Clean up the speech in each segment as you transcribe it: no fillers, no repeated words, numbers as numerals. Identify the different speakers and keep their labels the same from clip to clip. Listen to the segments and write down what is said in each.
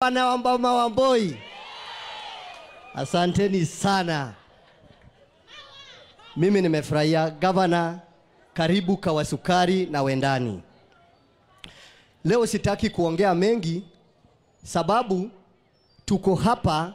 Speaker 1: Gavana wa Mama Wamboi. Asanteni sana. Mimi nimefurahia. Gavana, karibu Kawasukari na Wendani. Leo sitaki kuongea mengi sababu tuko hapa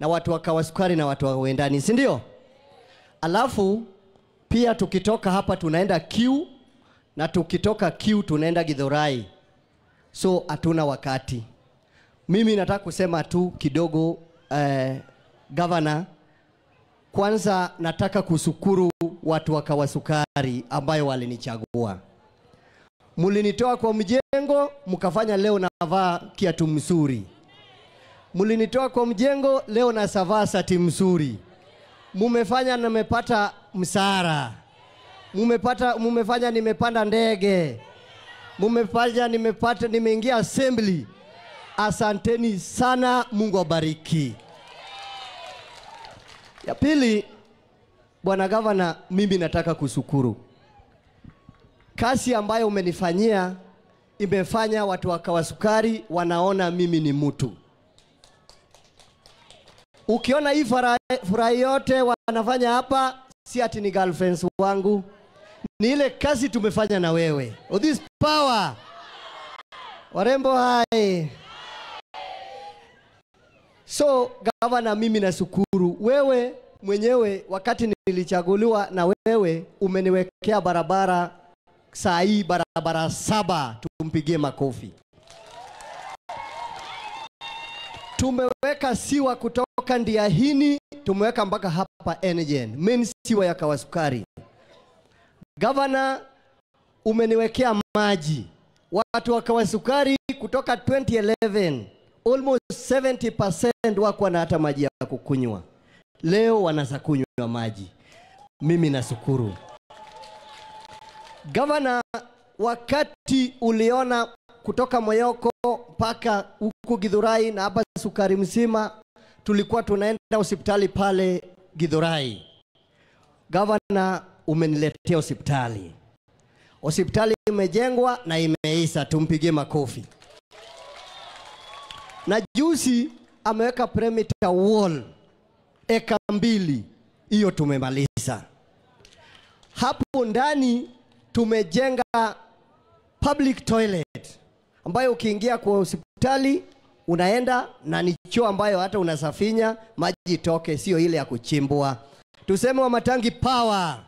Speaker 1: na watu wa Kawasukari na watu wa Wendani, si ndio? Alafu pia tukitoka hapa tunaenda Kiu, na tukitoka Kiu tunaenda Githurai. So hatuna wakati. Mimi nataka kusema tu kidogo, Governor. Kwanza nataka kushukuru watu wa Kawasukari ambayo walinichagua. Mulinitoa kwa mjengo, mkafanya leo navaa kiatu mzuri. Mulinitoa kwa mjengo, leo nasavaa sati mzuri. Mumefanya nimepata msara. Mumefanya nimepanda ndege. Mumefanya nimeingia assembly. Asanteni sana, Mungu abariki. Ya pili, Bwana Gavana, mimi nataka kushukuru. Kazi ambayo umenifanyia imefanya watu wa Kawasukari wanaona mimi ni mtu. Ukiona hii furaha yote wanafanya hapa, si ati ni girlfriends wangu. Ni ile kazi tumefanya na wewe. Oh, this power. Warembo hai. So, Gavana, mimi nashukuru. Wewe mwenyewe wakati nilichaguliwa na wewe umeniwekea barabara saa hii, barabara 7, tumpigie makofi. Tumeweka siwa kutoka Ndiahini, tumeweka mpaka hapa Engen, main siwa ya Kawasukari. Gavana, umeniwekea maji. Watu wa Kawasukari kutoka 2011 almost 70% wako na hata maji ya kukunywa. Leo wanaanza kunywa maji. Mimi nashukuru. Gavana, wakati uliona kutoka Moyoko mpaka huku Githurai na hapa Sukari mzima, tulikuwa tunaenda hospitali pale Githurai. Gavana, umeniletea hospitali. Hospitali imejengwa na imeisha, tumpigie makofi. Na juzi ameweka perimeter wall eka 2, hiyo tumemaliza. Hapo ndani tumejenga public toilet ambayo ukiingia kwa hospitali unaenda na ni choo ambayo hata unasafinya maji itoke, sio ile ya kuchimbwa. Tuseme wa Matangi power.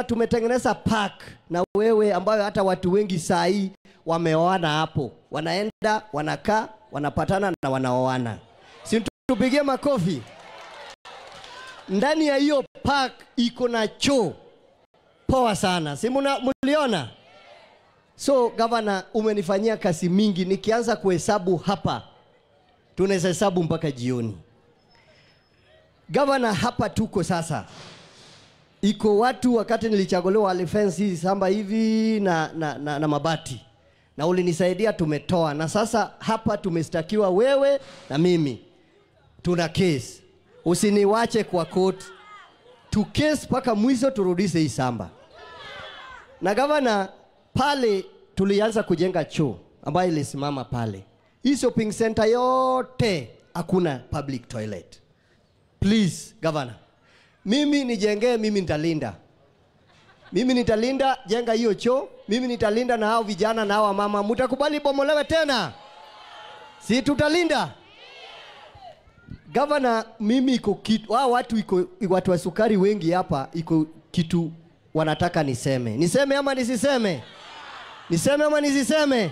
Speaker 1: Tumetengeneza park na wewe ambayo hata watu wengi saa hii wameoana hapo. Wanaenda, wanakaa, wanapatana na wanaoana. Si tupigie makofi. Ndani ya hiyo park iko na choo poa sana. Si mliona? So Governor, umenifanyia kazi mingi. Nikianza kuhesabu hapa tunaweza hesabu mpaka jioni. Governor, hapa tuko sasa. Iko watu wakati nilichaguliwa walifence hizi samba hivi na mabati. Na ulinisaidia tumetoa. Na sasa hapa tumestakiwa wewe na mimi. Tuna case. Usiniwache kwa court. Tu case mpaka mwisho turudishe hii samba. Na Governor, pale tulianza kujenga choo ambayo ilisimama pale. Hii shopping center yote hakuna public toilet. Please, Governor, mimi nijengee, mimi nitalinda. Mimi nitalinda, jenga hiyo choo. Mimi nitalinda na hao vijana na hao mama. Mtakubali bomolewe tena? Si tutalinda? Governor, mimi iko kitu, wao watu iko watu wa sukari wengi hapa iko kitu wanataka niseme. Niseme ama nisiseme? Niseme ama nisiseme?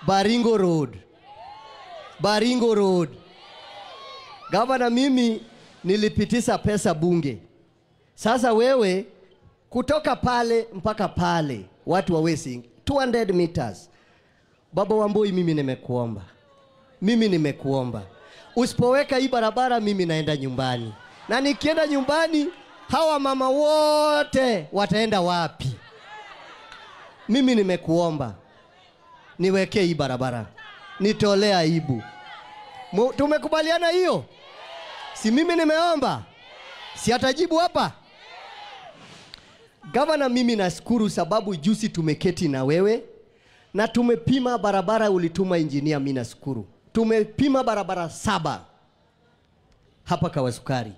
Speaker 1: Baringo Road. Baringo Road. Governor, mimi nilipitisha pesa bunge. Sasa wewe kutoka pale mpaka pale watu wawezi 200 meters. Baba Wamboi, mimi nimekuomba. Mimi nimekuomba. Usipoweka hii barabara mimi naenda nyumbani. Na nikienda nyumbani hawa mama wote wataenda wapi? Mimi nimekuomba. Niweke hii barabara. Nitolea aibu. Tumekubaliana hiyo? Si mimi nimeomba? Si atajibu hapa? Governor, mimi nashukuru sababu juzi tumeketi na wewe Na tumepima barabara, ulituma engineer, mimi nashukuru. Tumepima barabara 7 hapa Kawasukari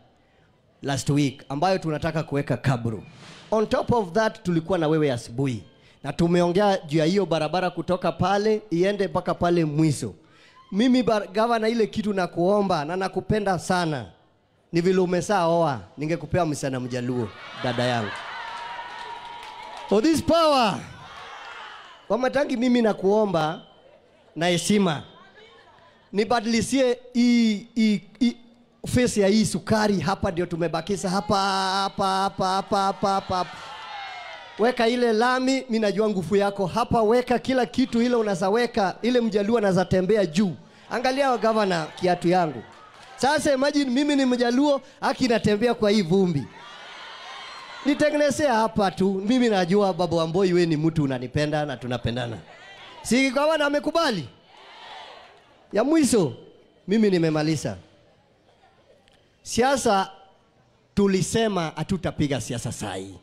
Speaker 1: last week ambayo tunataka kuweka kabro. On top of that tulikuwa na wewe asubuhi na tumeongea juu ya hiyo barabara kutoka pale iende mpaka pale mwisho. Mimi gavana, ile kitu nakuomba na nakupenda sana, ni vile umesaoa, ningekupea msichana Mjaluo, dada yangu. For this power Wamatangi, mimi nakuomba na heshima nibadilishie hii face ya hii sukari hapa, ndio tumebakisha hapa hapa hapa hapa hapa hapa. Weka ile lami, mimi najua nguvu yako hapa, weka kila kitu ile unazaweka, ile Mjaluo anaweza tembea juu. Angalia wa governor kiatu yangu. Sasa imagine mimi ni Mjaluo haki natembea kwa hii vumbi. Nitengenezea hapa tu. Mimi najua Baba Wamboi wewe ni mtu unanipenda na tunapendana. Si governor amekubali? Ya mwisho mimi nimemaliza. Siasa tulisema hatutapiga siasa sahi.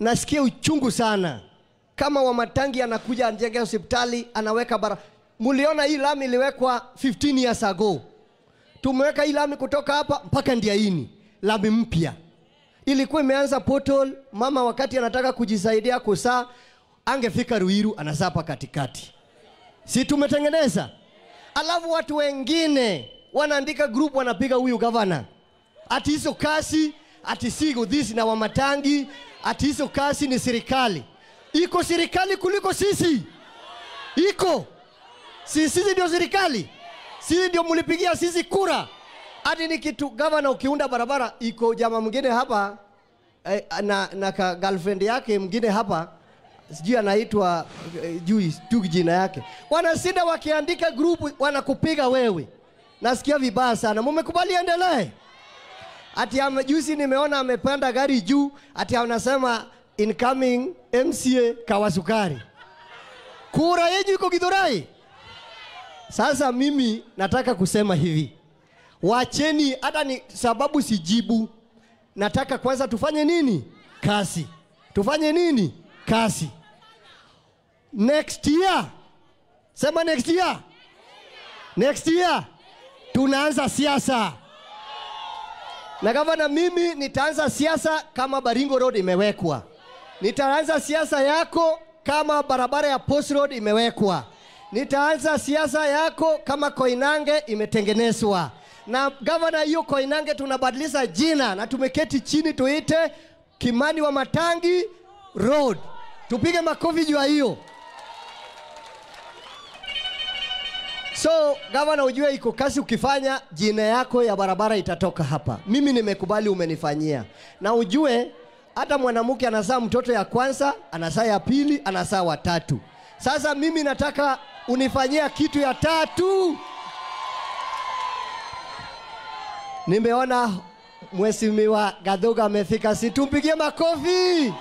Speaker 1: Nasikia uchungu sana. Kama Wamatangi anakuja anjenge hospitali, anaweka bara. Muliona hii lami iliwekwa 15 years ago. Tumeweka hii lami kutoka hapa mpaka Ndiaini, lami mpya. Ilikuwa imeanza portal, mama wakati anataka kujisaidia kusaa, angefika Ruiru anazaa hapa katikati. Si tumetengeneza? Alafu watu wengine wanaandika group wanapiga huyu governor. Ati hizo kasi, ati sigo this na Wamatangi, ati hizo kasi ni serikali. Iko serikali kuliko sisi. Iko. Sisi ndio serikali. Sisi ndio mlipigia sisi kura. Ati ni kitu governor ukiunda barabara, iko jamaa mwingine hapa na girlfriend yake mwingine hapa, sijui anaitwa jui jina yake. Wanasinda wakiandika group wanakupiga wewe. Nasikia vibaya sana. Mmekubali endelee? Ati juzi nimeona amepanda gari juu, ati anasema incoming MCA Kawasukari. Kura yetu iko Githurai. Sasa mimi nataka kusema hivi. Wacheni, hata ni sababu sijibu. Nataka kwanza tufanye nini? Kasi. Tufanye nini? Kasi. Next year. Sema next year. Next year tunaanza siasa. Na gavana, mimi nitaanza siasa kama Baringo Road imewekwa. Nitaanza siasa yako kama barabara ya Post Road imewekwa. Nitaanza siasa yako kama Koinange imetengenezwa. Na gavana, hiyo Koinange tunabadilisha jina na tumeketi chini tuite Kimani Wamatangi Road. Tupige makofi juu ya hiyo. So, gavana, ujue iko kazi ukifanya, jina yako ya barabara itatoka hapa. Mimi nimekubali umenifanyia. Na ujue, hata mwanamke anazaa mtoto ya kwanza, anazaa ya pili, anazaa wa tatu. Sasa mimi nataka unifanyia kitu ya tatu. Nimeona Mheshimiwa Gathoga amefika, si tumpigie makofi.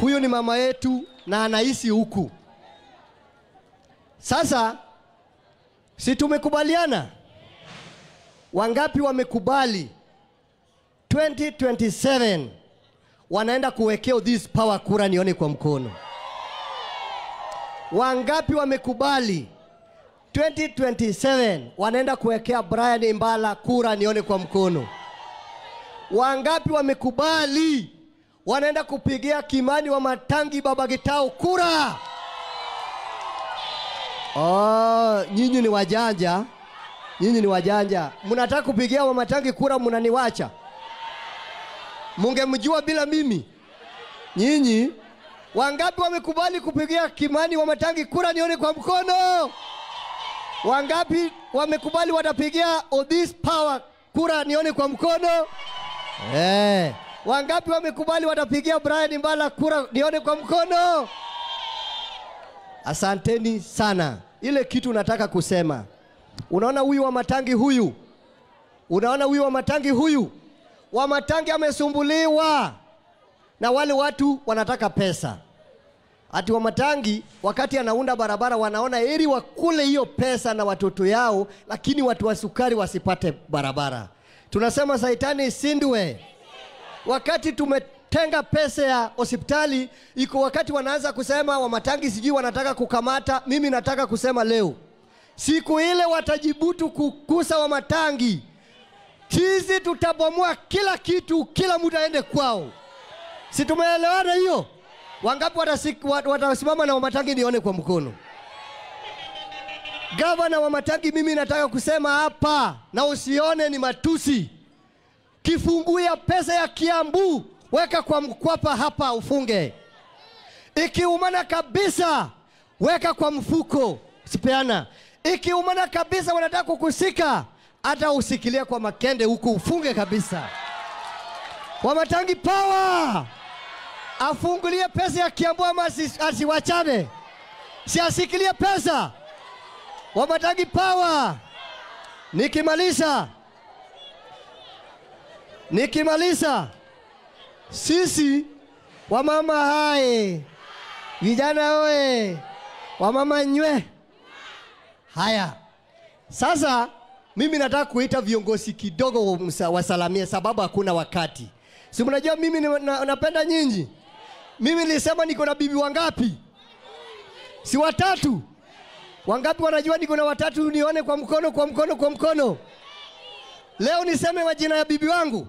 Speaker 1: Huyu ni mama yetu na anaishi huku. Sasa si tumekubaliana? Wangapi wamekubali 2027 wanaenda kuwekea this power kura, nione kwa mkono. Wangapi wamekubali 2027 wanaenda kuwekea Brian Imbala kura, nione kwa mkono. Wangapi wamekubali wanaenda kupigia Kimani Wamatangi Baba Gitau kura? Oh, nyinyi ni wajanja. Nyinyi ni wajanja. Mnataka kupigia Wamatangi kura, mnaniwacha. Mungemjua bila mimi. Nyinyi wangapi wamekubali kupigia Kimani Wamatangi kura, nione kwa mkono? Wangapi wamekubali watapigia Odhis Power kura, nione kwa mkono? Wangapi wamekubali watapigia Brian Imbala kura, nione kwa mkono? Asanteni sana. Ile kitu nataka kusema. Unaona huyu Wamatangi huyu? Unaona huyu Wamatangi huyu? Wamatangi amesumbuliwa na wale watu wanataka pesa. Ati Wamatangi wakati anaunda barabara wanaona heri wakule hiyo pesa na watoto yao, lakini watu wa sukari wasipate barabara. Tunasema saitani isindwe. Wakati Tenga pesa ya hospitali. Iko wakati wanaanza kusema Wamatangi sijui wanataka kukamata. Mimi nataka kusema leo, siku ile watajibutu kukusa Wamatangi, sisi tutabomoa kila kitu, kila mtu aende kwao. Si tumeelewana hiyo? Wangapi watasimama na Wamatangi nione kwa mkono? Gavana Wamatangi, mimi nataka kusema hapa, na usione ni matusi. Kifungu ya pesa ya Kiambu weka kwa mkwapa hapa ufunge. Ikiumana kabisa weka kwa mfuko, sipeana. Ikiumana kabisa wanataka kukusika, hata usikilia kwa makende huku ufunge kabisa. Wamatangi power! Afungulie pesa ya Kiambu ama asiwachane. Si asikilie pesa. Wamatangi power! Nikimaliza, sisi wamama hai, vijana oe, wamama nywe. Haya, sasa mimi nataka kuita viongozi kidogo wasalamie, sababu hakuna wakati. Si mnajua mimi napenda nyinyi. Mimi nilisema niko na bibi wangapi? Si watatu? Wangapi wanajua niko na watatu? Nione kwa mkono, kwa mkono, kwa mkono. Leo niseme majina ya bibi wangu.